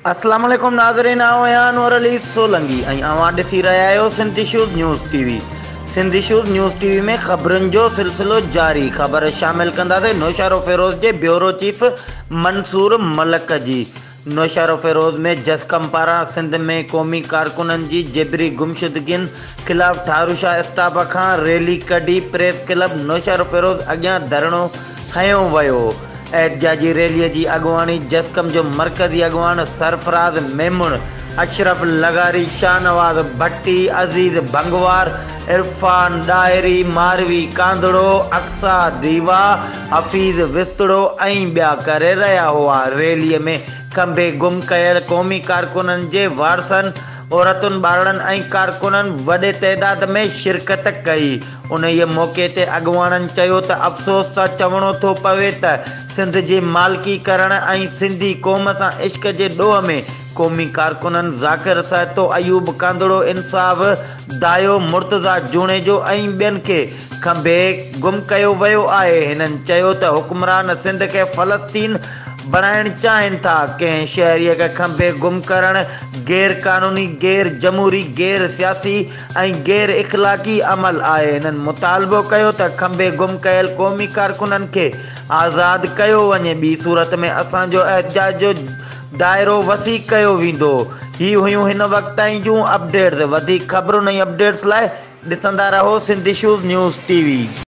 اسلام عليڪم ناظرين آئون آهيان انور علي سولنگي ۽ اوهان ڏسي رهيا آهيو Sindh issues news T V Sindh issues news T V ۾ خبرن جو سلسلو جاري خبر شامل ڪنداسين نوشهروفيروز جي بيورو چيف منصور ملڪ جي نوشهروفيروز ۾ جسقم پاران سنڌ ۾ قومي ڪارڪنن جي جبري گمشدگين خلاف ٺاروشاه اسٽاپ کان ريلي ڪڍي پريس ڪلب نوشهروفيروز اڳيان ڌرڻو هنيو ويو. احتجاجي ريلي جي اڳواڻي جسقم جو مرڪزي اڳواڻ سرفراز ميمڻ، اشرف لغاري، شاهنواز ڀٽي، عزيز ڀنگوار، عرفان ڏاهري، ماروي ڪانڌڙو، اقصيٰ ديوا، حفيظ وسطڙو ۽ ٻيا ڪري رهيا هئا. ريلي ۾ کنڀي گم ڪيل قومي ڪارڪنن جي وارثن، عورتن، ٻارڙن ۽ ڪارڪنن وڏي تعداد ۾ شرڪت ڪئي. انهيء موقعي تي اڳواڻن چيو ته افسوس سان چوڻو ٿو پوي ته سنڌ جي مالڪي ڪرڻ ۽ سنڌي قوم سان عشق جي ڏوهه ۾ قومي ڪارڪنن ذاڪر سهتو، ايوب ڪانڌڙو، انصاف دايو، مرتضيٰ جوڻيجو ۽ ٻين کي کنڀي گم ڪيو ويو آهي. هنن چيو ته حڪمران سنڌ کي فلسطين بڻائڻ چاهين ٿا، ڪنهن شهريء کي کنڀي گم ڪرڻ غير قانوني، غير جمهوري، غير سياسي ۽ غير اخلاقي عمل آهي. هنن مطالبو ڪيو ته کنڀي گم ڪيل قومي ڪارڪنن کي آزاد ڪيو وڃي، ٻي صورت ۾ اسان جو احتجاج جو دائرو وسيع ڪيو ويندو. هي هيون هن وقت تائين جون اپڊيٽس. وڌيڪ خبرن ۽ اپڊيٽس لاء ڏسندا رهو Sindh issues news T V.